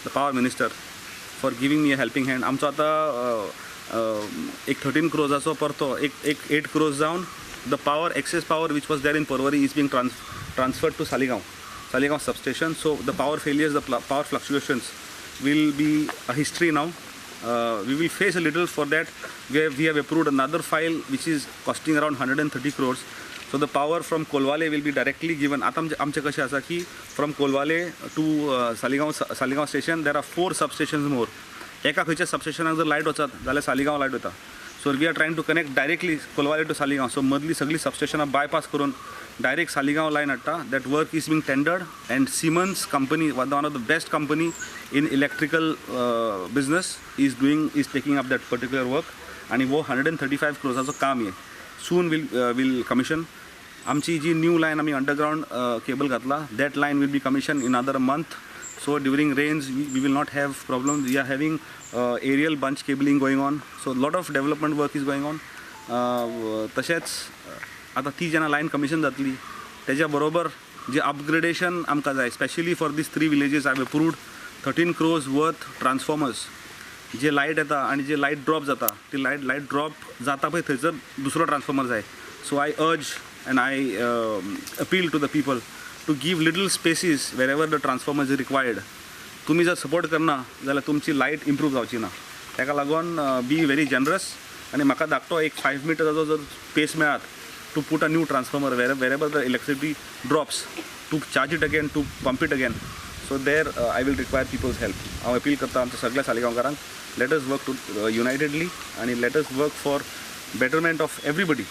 the power minister, for giving me a helping hand. आमचो आतां एक 13 क्रोजाचो परतो एक एक 8 क्रोज जावन the power, excess power which was there in Porvorim is being transferred to Saligao substation. So the power failures, the power fluctuations will be a history now. We will face a little for that. We have approved another file which is costing around 130 crores. So the power from Colvale will be directly given. आतां आमचें कशें आसा की from Colvale to Saligao station there are 4 substations more. एका खंयच्या सबस्टेशनाक जर light वचत जाल्यार सालिगांव लायट वता. So we are trying to connect directly Colvale to Saligao. So मदली सगळी सबस्टेशनां बायपास करून डायरेक्ट सालिगांव लायन हाडटा. That work is being tendered and Siemens company, one of the best company in electrical business, is taking up that particular work. आनी वो 135 क्रोजाचो काम हें सून will commission. आमची जी न्यू लायन आमी अंडरग्रावंड केबल घातला, that line will be commission in other month. So during rains we will not have problem. We are having aerial bunch cabling going on. So lot of development work is going on. तशेंच आतां ती जेन्ना line commission जातली तेज्या बरोबर जे upgradation आमकां जाय, specially for these 3 villages I have approved 13 crores worth transformers. J light येता आनी जे लायट ड्रॉप जाता ती लायट ड्रॉप जाता पळय थंयसर दुसरो ट्रान्सफॉर्मर जाय. So I urge and I appeal to the people to give little spaces wherever the transformer is required. तुमी जर सपोर्ट करना जाल्यार तुमची लायट इम्प्रूव जावची ना. ताका लागून बी व्हेरी जनरस आनी म्हाका धाकटो एक 5 मिटराचो जर स्पेस मेळत to put a new transformer wherever the electricity drops, to charge it again, to pump it again. So there I will require people's help. हांव अपील करता आमच्या सगळ्या सालिगांवकारांक, let us work to unitedly आनी let us work for betterment of everybody.